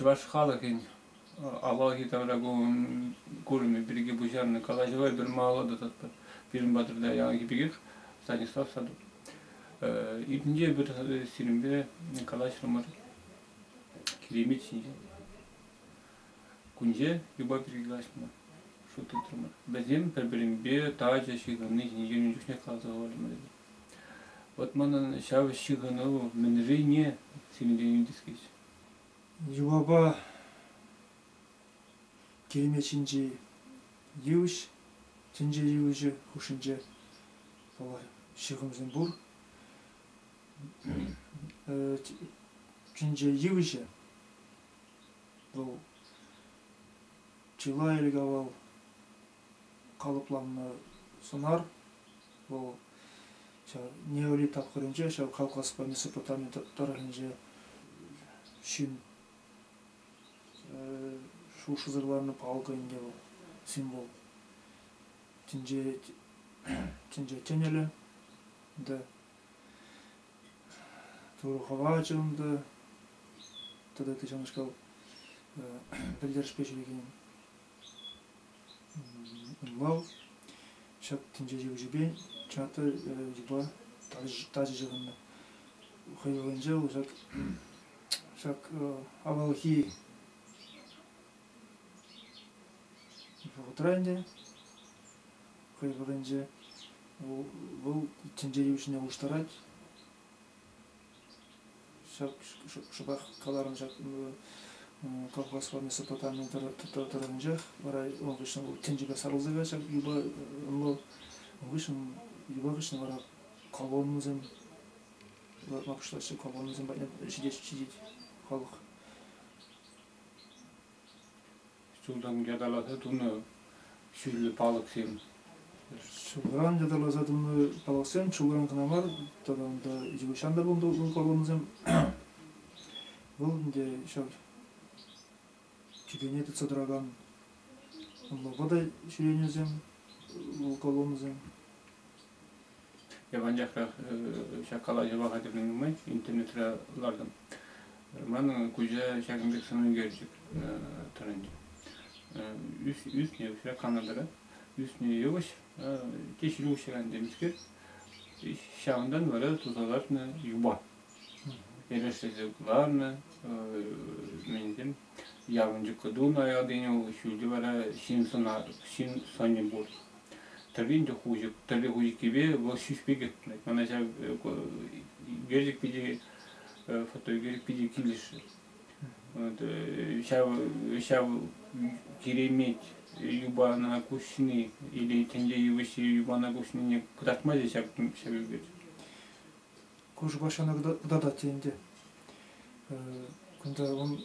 Чӑваш халӑхӗн авалхи тавракурӑмӗ пирки пуҫарнӑ калаҫӑва эпир малалла тӑсатпӑр. Пирӗн патӑрта яланхи пекех Станислав Садов. Иртнинче эпир сирӗнпе калаҫрӑмӑр Киремет ҫинчен. Кунче юпа пирки калаҫма шут тытрӑмӑр. Вӗсем пӗр-пӗринпе тачӑ ҫыхӑнни ҫинчен ун чухнех каласа хӑвартӑмӑр эпир. Вот манӑн ҫав ҫыхӑну мӗнрине сирӗнтен илтес килчӗ. Юпапа Киремет ҫинчи йывӑҫ, тӗнче йывӑҫӗ хушшинче паллах, ҫыхӑнусем пур. Тӗнче йывӑҫӗ вӑл чылай ӗлӗк-авал калӑпланнӑ сӑнар. Вӑл ҫав неолит тапхӑрӗнче, ҫав Кавказпа Месопотами тӑрӑхӗнче ҫын шухӑшсӑрланнӑ палка ӗнтӗ вӑл, символ. Тӗнче, тӗнче тӗнӗлӗ, да. Турӑ хӑвачӗ унта тата ытти ҫавнашкал пӗлтерӗшпе ҫӳрекен ӑнлав. Ҫак тӗнче йывӑҫӗпе чӑнах та юпа тачӑ ҫыхӑннӑ. Хӑй вӑхӑтӗнче вӑл ҫак ҫак авалхи вӑхӑтра ӗнтӗ хӑй вӑхӑтӗнче вӑл тӗнче йывӑҫне улӑштарать. Ҫак шӑпах каларӑм ҫак Кавказпа Месопотами тӑрӑхӗнчех вара ун хыҫҫӑн вӑл тӗнчепе сарӑлса кайрӗ ҫак юпа ӑнлав. Ун хыҫҫӑн юпа хыҫҫӑн вара колоннӑсем лартма пуҫлаҫҫӗ, колоннӑсем патне ҫитет халӑх. Чултан ятарласа тунӑ ҫӳллӗ палӑксем. Чулран ятарласа тунӑ палӑксем чулран кӑна мар, тата унта йывӑҫран та пулнӑ колоннӑсем. Вӑл ӗнтӗ ҫав тӳпене тытса тӑракан ӑнлавпа та ҫӳренӗсем, вӑл колоннӑсем. Эп анчахрах ҫак калаҫӑва хатӗрленӗ май интернетра лартӑм. Манӑн куҫа ҫакӑн пек сӑн ӳкерчӗк тӑрӑнчӗ. Ӳснӗ ҫак Канадӑра ӳснӗ йывӑҫ, те ҫил уҫран темскер, ҫавӑнтан вара туса лартнӑ юпа. Эрешлесе кӑларнӑ, мӗнсем, явӑнчӑклӑ тунӑ аялтине ҫӳлте вара ҫын ҫын сӑнӗ пур. Тӑррин те хуҫӑк, тӑрри хуҫӑккипе вӑл ҫӳҫ пекех курӑнать. Мана ҫав ӳкерчӗк питӗ, фотоӳкерчӗк питӗ килӗшрӗ. Вот, ҫав, ҫав киремет юпана куҫни или тӗнче йывӑҫҫи юпана куҫнине кӑтартмасть ҫав, ҫав ӳкерчӗк. Ку шупашкана кӑтартать ӗнтӗ. Кунта он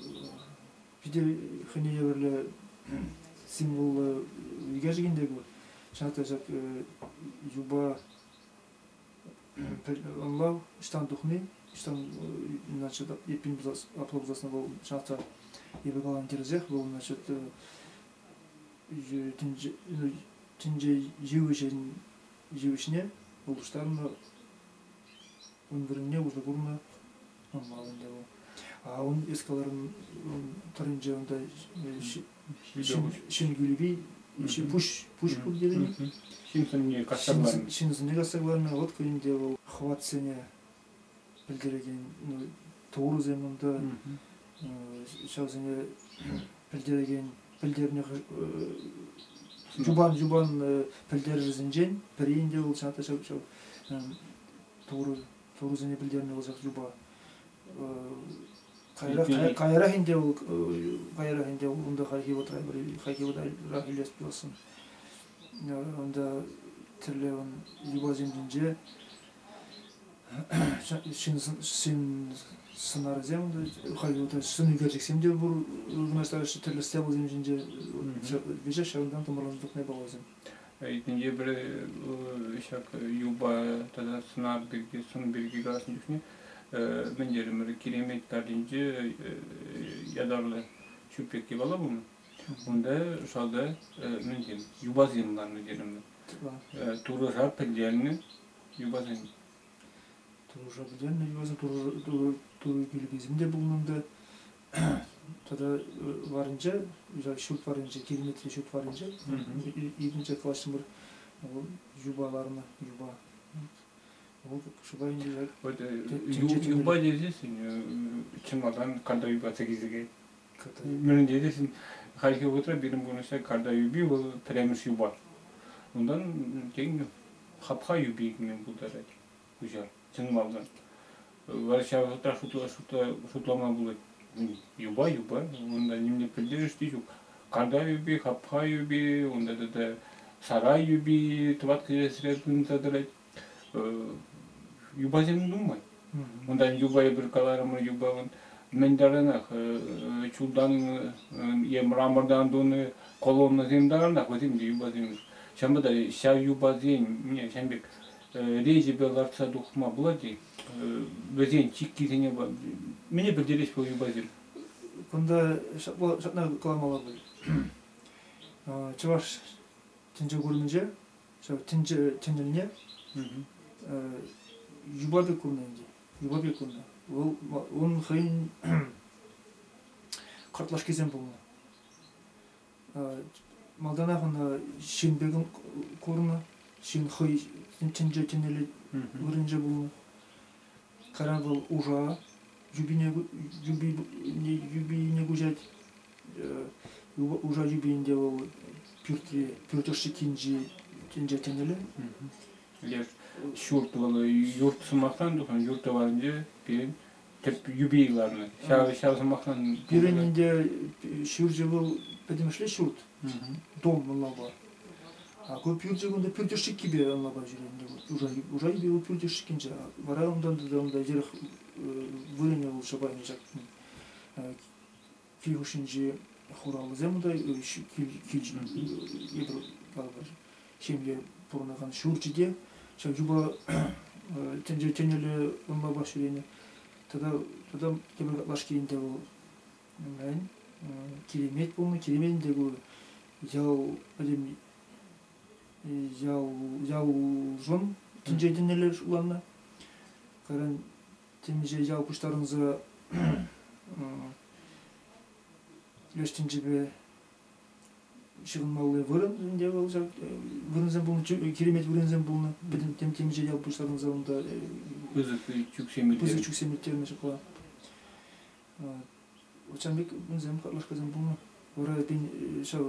питӗ хӑйне евӗрлӗ символлӑ ӳкерчӗк ӗнтӗ ку. Ҫак та ҫак юпа ӑнлав ӑҫтан тухни, ӑҫтан значит, эппин апла пулсассӑн вӑл чӑнах та эпӗ каланӑ тӗрӗсех, вӑл значит тӗнче, тӗнче йывӑҫӗн йывӑҫне улӑштарнӑ ун вырӑнне усӑ курнӑ ӑнлав ӗнтӗ вӑл. А ун эс каларӑн тӑрринче унта ҫын кӳлепи пуҫ пуҫ пур терӗн. Ҫын сӑнне касса кӑларнӑ. Ҫын сӑнне касса кӑларнӑ. Вот ку ӗнтӗ вӑл хӑватсене пӗлтерекен турӑсем унта ҫавсене пӗлтерекен пӗлтернӗ юпан юпан пӗлтерӗшӗсенчен пӗри ӗнтӗ вӑл ҫав ҫав ҫав турӑ турӑсене пӗлтернӗ вӑл ҫак юпа. Каярах, каярах ӗнтӗ вӑл каярах ӗнтӗ унта хальхи вӑхӑтра хальхи вӑхӑтрах илес пулсассӑн унта тӗрлӗ юпасем ҫинче ҫын сӑнарӗсем халь вот сӑн ӳкерчӗксем те пур вырнаҫтараҫҫӗ тӗрлӗ стелӑсем ҫинче веҫех ҫавӑнтан тымарланса тухнӑ япаласем. Ыйтнинче пӗр ҫак юпа тата сӑнар пирки, сӑн пирки калаҫнӑ чухне мӗн терӗмӗр, Киремет картинче ятарлӑ ҫӳп пек япала пулнӑ. Унта шалта мӗнсем, юпасем ларнӑ терӗмӗр. Турӑша пӗлтернӗ юпасем. Турӑша пӗлтернӗ юпасем, турӑ кӳлеписем те пулнӑ унта. Тата варринче, ҫурт варринче, километри ҫурт варринче, икӗнче калаҫтӑмӑр, юпа ларнӑ, юпа. Вӑл шӑпа ӗнтӗ. Вот юпа тесессӗн чӑн малтан карта юпа текесеке. Мӗн тесессӗн хальхи вӑхӑтра пирӗн пурнӑҫра карта юпи вӑл пӗрремӗш юпа. Унтан тен хапха юпи кӗме пултарать куҫа чӑн малтан. Вара ҫав вӑхӑтра шутлама пулать. Юпа, юпа, унта нимле пӗлтерӗш те ҫук. Карта юпи, хапха юпи, унта тата сарай юпи тӑват кӗтесре тытӑнса тӑрать. Юпасем нумай. Унтан юпа эпир каларӑмӑр, юпа мӗн таранах чултан е мрамортан тунӑ колоннӑсем таранах вӗсем те юпасем. Ҫавӑнпа та ҫав юпасен ҫавӑн пек речӗпе лартса тухма пулать-и? Вӗсен чиккисене мӗне пӗлтерес вӑл юпасем? Кунта ҫакна каламалла пуль. Чӑваш тӗнче курӑмӗнче ҫав тӗнче тӗнӗлне юпа пек курнӑ ӗнтӗ. Юпа пек курнӑ. Вӑл ун хӑйӗн картлашкисем пулнӑ. Малтанах ӑна ҫын пек курнӑ, ҫын хӑй тӗнче тӗнӗлӗ вырӑнче пулнӑ. Кайран вӑл уша юпине, юпине куҫать. Уша юпинче вӑл пӳртре, пӳрт ӑшчиккинчи тӗнче тӗнӗлӗ. Леш ҫурт вӑл юрт сӑмахран тухнӑ, юрт тӑварӗнче пирӗн тӗп юпи ларнӑ. Ҫав сӑмахран Пирӗн ӗнтӗ ҫурчӗ вӑл пӗтӗмӗшле ҫурт, дом ӑнлавпа. А ку пӳрчӗ кунта пӳрт ӑшчиккипе ӑнлавпа ҫӳренӗ. Уша юпи вӑл пӳрт ӑшчиккинче. Вара унтан тата унта йӗрӗх вырӑнӗ вӑл шӑпайне ҫак кил хушшинчи хураллӑсем унта кил эпир калӑпӑр ҫемье пурӑнакан ҫурчӗ те ҫав юпа тӗнче тӗнӗлӗ ӑнлавпа ҫӳренӗ. Тата тепӗр лашки ӗнтӗ вӑл мӗн киремет пулнӑ. Киремет ӗнтӗ ку ял пӗтӗм ял ялшӑн тӗнче тӗнӗлӗ шутланнӑ. Кайран темиҫе ял пуҫтарӑнса леш тӗнчепе ҫыхӑнмалли вырӑн ӗнтӗ вӑл ҫак вырӑнсем пулнӑ, киремет вырӑнсем пулнӑ. Пӗтӗм темиҫе ял пуҫтарӑнса унта пысӑк чӳксем ирттернӗ. Пысӑк чӳксем ирттернӗ ҫапла. Ҫавӑн пек вырӑнсем, хаклашкасем пулнӑ. Вара пин ҫав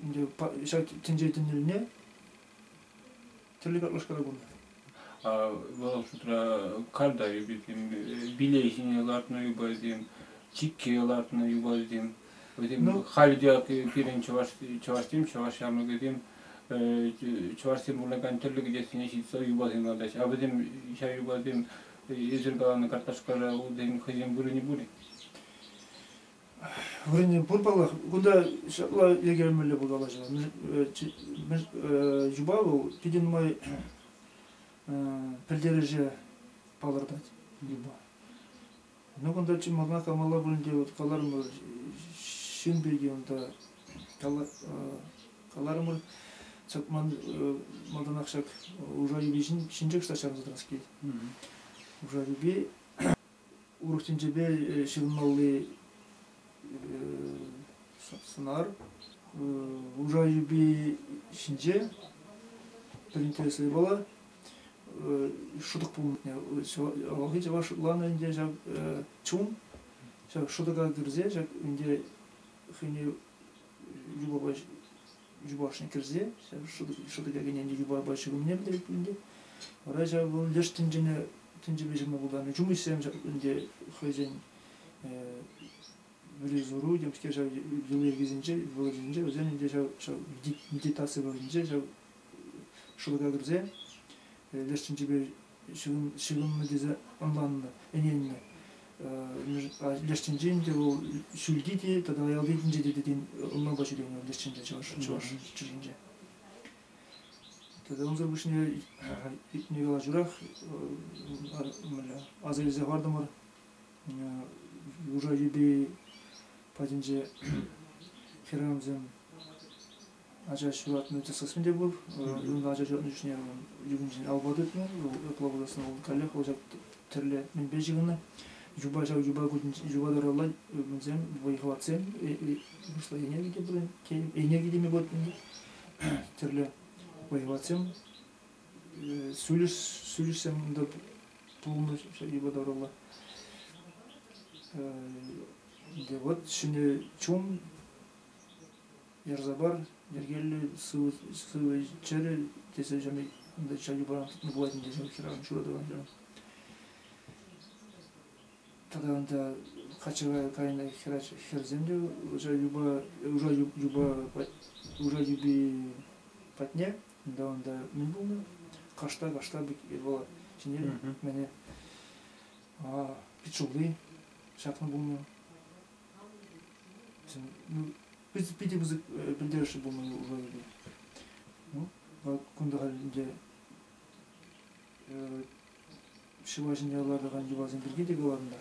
ӗнтӗ ҫак тӗнче тӗнӗлне тӗрлӗ картлашкара пулнӑ. Вӑл шутра карта юписем, биле ҫине лартнӑ юпасем, чикке лартнӑ юпасем. Вӗсем халӗ те пирӗн чӑвашсем, чӑваш ҫамрӑкӗсем чӑвашсем пурӑнакан тӗрлӗ кӗтессене ҫитсе юпасем лартаҫҫӗ. А вӗсем ҫав юпасем эсир каланӑ картлашкара вӗсен хӑйсен вырӑнӗ пур-и? Вырӑнӗ пур паллах. Кунта ҫапла йӗркелемелле пулкалаҫҫӗ. Юпа вӑл питӗ нумай пӗлтерӗше палӑртать юпа. Ну, кунта чи малтанах калмалла пулин те, вот каларӑмӑр, ҫын пирки унта каларӑмӑр, ҫак ман малтанах ҫак уша юпи ҫинчех ҫавӑнса тӑрас килет. Уша юпи урӑх тӗнчепе ҫыхӑнмалли сӑнар. Уша юпи ҫинче пӗр интереслӗ япала шӑтӑк пулнӑ. Авалхи чӑваш шутланӑ ӗнтӗ ҫак чун, ҫак шӑтӑка кӗрсе, ҫак ӗнтӗ хӑйне юпапа юпа ӑшне кӗрсе, ҫав шӑтӑка кӗнӗ ӗнтӗ юпапа ҫыхӑннине пӗлтерет пулин те. Вара ҫав вӑл леш тӗнчене тӗнчепе ҫырма пултарнӑ. Чумӑҫсем ҫак ӗнтӗ хӑйсен вӗрӳ-суру темскер ҫав йӑли-йӗркисенче, вӑхӑтӗнче вӗсем ӗнтӗ ҫав ҫав медитаци вӑхӑтӗнче ҫав шӑтӑка кӗрсе леш тӗнчепе ҫыхӑннӑ тесе ӑнланнӑ, ӗненнӗ. Леш тӗнче ӗнтӗ вӑл ҫӳлти те тата аялти тӗнче те текен ӑнланпа ҫӳренӗ леш тӗнче чӑваш чӑваш чӗлхинче. Тата унсӑр пуҫне иртнӗ калаҫурах аса илсе хӑвартӑмӑр. Уша юпи патӗнче хӗрарӑмсем ача ҫуратнӑ тӗслӗхсем те пур. Унта ача ҫуратнӑ чухне юпинчен алпа тытнӑ, ытла пулсассӑн вӑл каллех вӑл ҫак тӗрлӗ мӗнпе ҫыхӑннӑ. Юпа ҫав юпа юпа тӑрӑлла мӗнсем вӑй-хӑватсем пуҫла энерги те пулин, энерги теме пулать ӗнтӗ. Тӗрлӗ вӑй-хӑватсем сӳлӗш сӳлӗшсем унта пулнӑ юпа тӑрӑлла. Ӗнтӗ вот ҫӗнӗ чун ярса пар, йӗркеллӗ сывӑ чӗрӗ тесе унта ҫав юпаран тытнӑ пулать ӗнтӗ ҫав хӗрарӑм ҫуратакан хӗрарӑм. Тата унта качча кайнӑ хӗрсем те уже юпа уже юпа уже юпи патне унта унта мӗн пулнӑ? Кашта кашта пек вӑл ҫине мӗне пичулли ҫакнӑ пулнӑ. Ну, питӗ пысӑк пӗлтерӗшлӗ пулнӑ уже юпи. Ну, кунта халь ӗнтӗ шыва ҫине лартакан йӑвасем пирки те каларӑм та.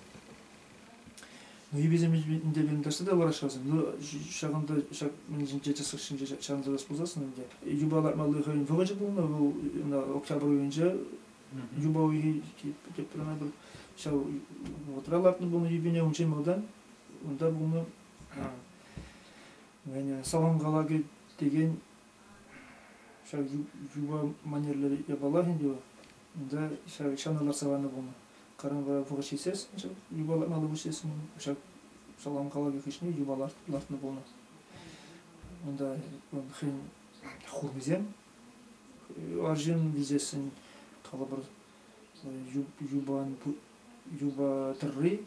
Ну, йӑвисем ӗнтӗ пирӗн таҫта та лараҫ-ха. Ну, ҫакӑнта ҫак мӗн ҫинче тӗслӗх ҫинче ҫавӑнса тӑрас пулсассӑн ӗнтӗ. Юпа лартмалли хӑйӗн вӑхӑчӗ пулнӑ, вӑл октябрь уйӑхӗнче юпа уйӑхӗ теп пӗр ҫав вӑхӑтра лартнӑ пулнӑ юпине унччен малтан унта пулнӑ салам калакӗ текен ҫав юпа манерлӗ япала ӗнтӗ вӑл. Унта ҫав ҫавна лартса панӑ пулнӑ. Каран вара вӑхӑт ҫитсессӗн ҫав юпа лартмалли вӗҫсессӗн ҫак салам калакӗ хыҫне юпа лартнӑ пулнӑ. Унта хӑйӗн хурмисем арҫын вилсессӗн калӑпӑр юпан юпа тӑрри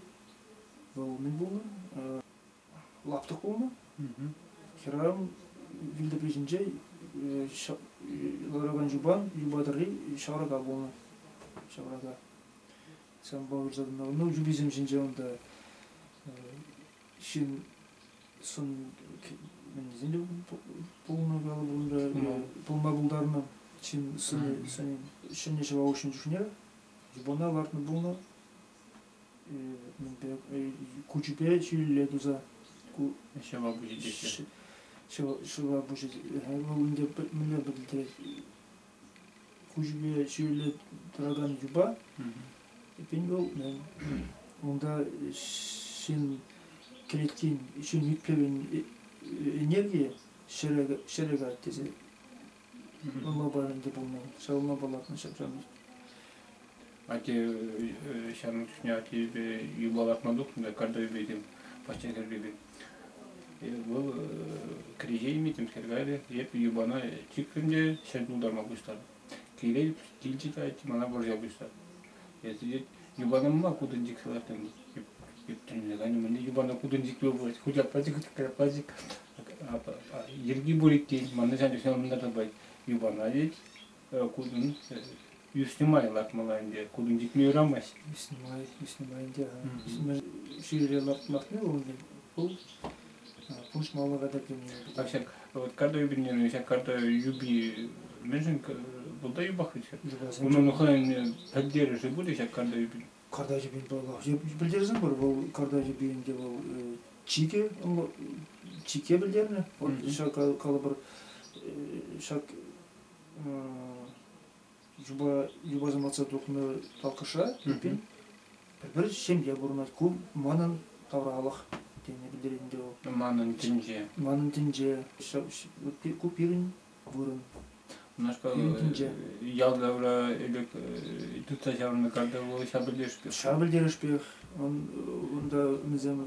вӑл мӗн пулнӑ? Лаптӑк пулнӑ. Хӗрарӑм вилтӑпри ҫинче ларакан юпан юпа тӑрри ҫаврака пулнӑ. Ҫаврака. Ҫавӑнпа вырса тӑнӑ. Ну, юписем ҫинче унта ҫын сӑн мӗнлисем те пулнӑ калӑпӑр унта пулма пултарнӑ. Ҫын сӑнӗ, сӑнӗ ҫӗнӗ ҫӑва уҫнӑ чухне юпана лартнӑ пулнӑ. Кучӗпе ҫӳлелле туса ҫӑва пуҫӗ теҫҫӗ. Ҫӑва пуҫӗ вӑл ӗнтӗ мӗнле пӗлтерет? Куҫӗпе ҫӳлелле тӑракан юпа, эппин вӑл унта ҫын кӗлеткин, ҫын ӳт-пӗвӗн энергийӗ ҫӗре каять тесе ӑнланпа ӗнтӗ пулнӑ. Ҫав ӑнланпа лартнӑ ҫав Атте ҫамрӑк чухне аттепе юпа лартма тухнӑ та карта юписем пахча хӗррипе. Вӑл кӗреҫе темскер кайрӗ. Эп юпана чикрӗм те ҫӗр тултарма пуҫларӑм. Киле килчӗ те атте мана вӑрҫа пуҫларӗ. Эсӗ тет, юпана ма кутӑн чиксе лартӑн? Эп тӗлӗнсе кайнӑ, мӗнле юпана кутӑн чикме пулать? Хуть апла чик, хуть капла чик. Йӗрки пур иккен, мана ҫав чухне ӑнлантарса пать. Юпана тет, кутӑн ӳснӗ май лартмалла ӗнтӗ. Кутӑн чикме юрамасть. Ӳснӗ май, ӳснӗ май ӗнтӗ. Ҫӳле лартни вӑл вӑл пуҫ малалла тени. А ҫак вот карта юпине ҫак карта юпи мӗншӗн вӑл та юпах вӗт-ха. Унӑн хӑйӗн пӗлтерӗшӗ пур ҫак карта юпин. Карта юпин паллах. Пӗлтерсен пур вӑл карта юпи ӗнтӗ вӑл чикӗ чике пӗлтернӗ. Вот ҫак калӑпӑр ҫак юпа юпасем лартса тухнӑ талккӑшра эппин пӗр-пӗр ҫемье пурӑнать. Ку манӑн тавралӑх тенӗ пӗлтерет ӗнтӗ вӑл. Манӑн тӗнче. Манӑн тӗнче. Ку пирӗн вырӑн. Унашкал ял тавра ӗлӗк тытса ҫаврӑннӑ карта вӑл ҫав пӗлтерӗшпех. Ҫав пӗлтерӗшпех. Унта вӗсем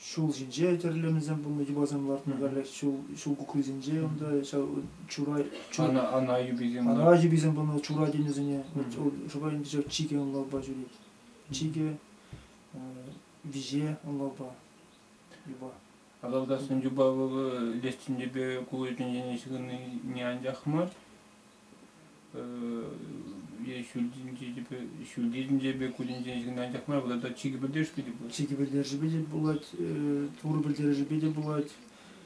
ҫул ҫинче тӗрлӗ мӗнсем пулнӑ, юпасем лартнӑ каллех ҫул кукрисенче унта ҫав чура ана юписем ана юписем пулнӑ чура тенисене шӑпа ӗнтӗ ҫав чикӗ ӑнлавпа ҫӳрет. Чикӗ виҫе ӑнлавпа юпа. Атӑлкассин юпа вӑл леш тӗнчепе ку тӗнчене ҫыхӑнни анчах мар. Е ҫӳлти тӗнчепе ку тӗнчене ҫыхӑнни анчах мар, вӑл тата чикӗ пӗлтерӗшпе те пулать. Чикӗ пӗлтерӗшӗпе те пулать, турӑ пӗлтерӗшӗпе те пулать.